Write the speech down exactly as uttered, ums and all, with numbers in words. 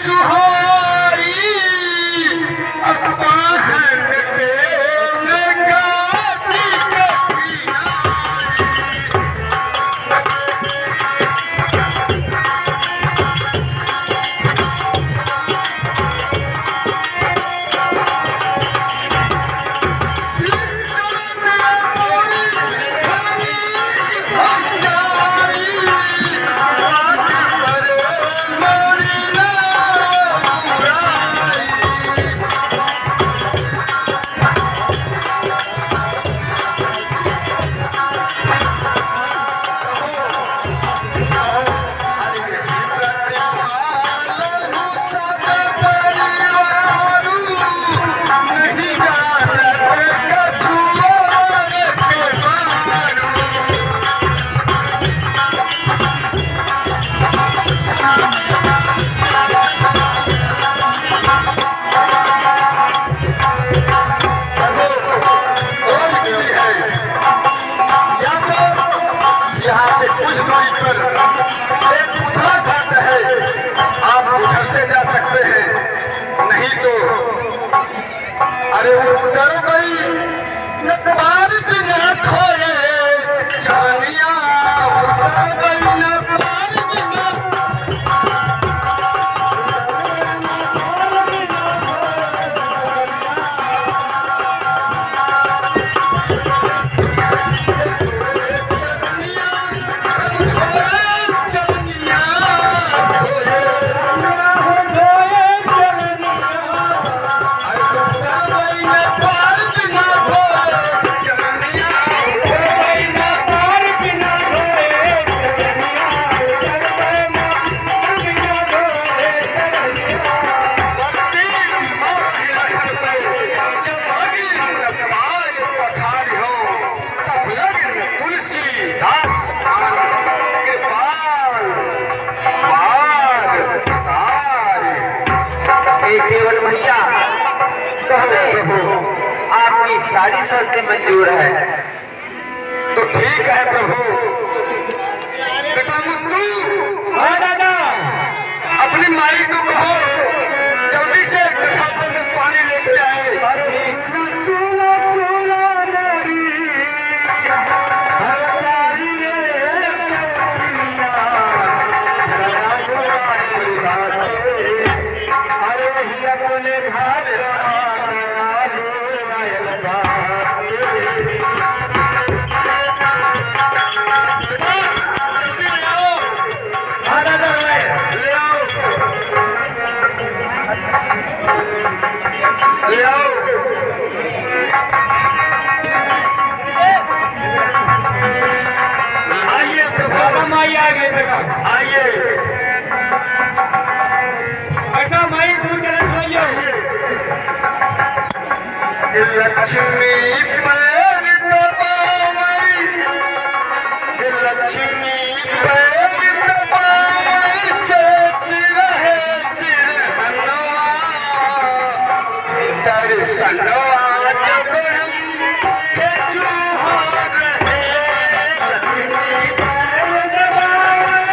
सुहारी, अब पाहन तेल काटी कटिया। यहाँ से कुछ दूरी पर एक उथला घाट है, आप उधर से जा सकते हैं, नहीं तो अरे उत्तर बई न पार बिना थोरे जानिया, उत्तर बई न पार बिना। एक देवन भैया, तो हमें आपकी सारी शर्तें मंजूर है। तो ठीक है प्रभु। बेटा मुन्नू, हाँ दादा। अपनी माई को कहो, जल्दी से गड्ढा पर पानी लेके आए। अरे सोना, सोना मोरी, हरकारी रे कौड़िया, धरा गुआरी बाटे। अरे ही अपने घर आलू आयल बाटे। आइए प्रभु, माई आ गए बेटा। आइए। बेटा माई दूर चले, आइए। लक्ष्मी पैर दबावै, लक्ष्मी पैर दबावै, सोच रहे सिरहनवा, दर्शनवा जब हम के चूहा रहे, लक्ष्मी पैर दबावै।